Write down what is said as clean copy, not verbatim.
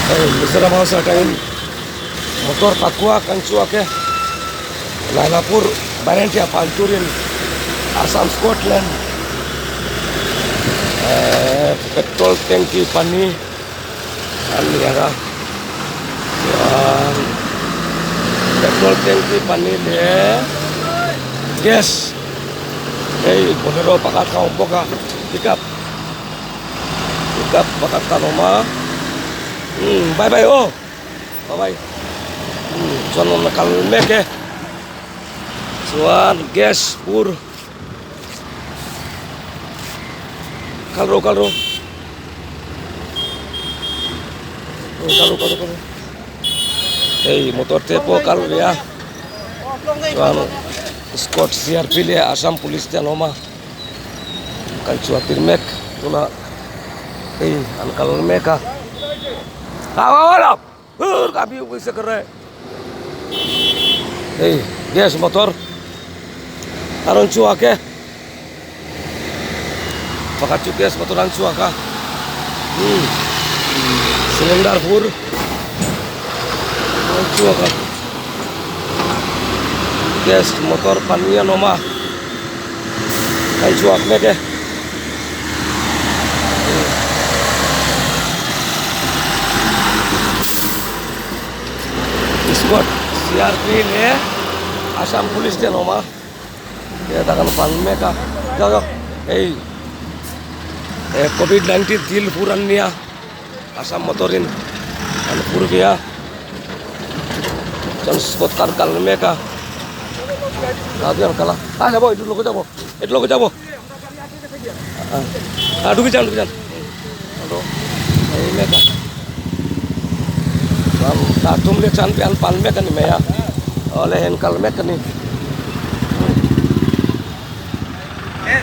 Hei Mizoram house atangin motor pakua kan chhuak e Lailapur Vairengte pan turin Assam Scotland ehh petrol tanky pani an lian a chuan petrol tanky pani leh gas hei bolero pakhat kha a awm bawk a pickup pickup pakhat kha an awm a umm bye bye aw bye bye umm chuan rawn la kal mek e chuan gas bur kal rawh kal rawh. Hei motor te pawh kal ve a chuan scot CRP leh assam police te an awm a kan chhuah tir mek tunah hei an kal mek a. Hei gas motor a rawn chhuak e pakhat chu gas motor an chhuak a umm cylinder bur a rawn chhuak a gas motor pahnih an awm a an chhuak mek e. Squad CRP leh Assam police te an awm a hetah kan pan mek a chuan hei he covid 19 thil fur an nia Assam motor in an phur ve a chuan squad kha an kal mek a a. ঢুকে যান ঢুকে যান chuan tar thum leh chuan an pan mek a ni mai a awle heng kal mek a ni.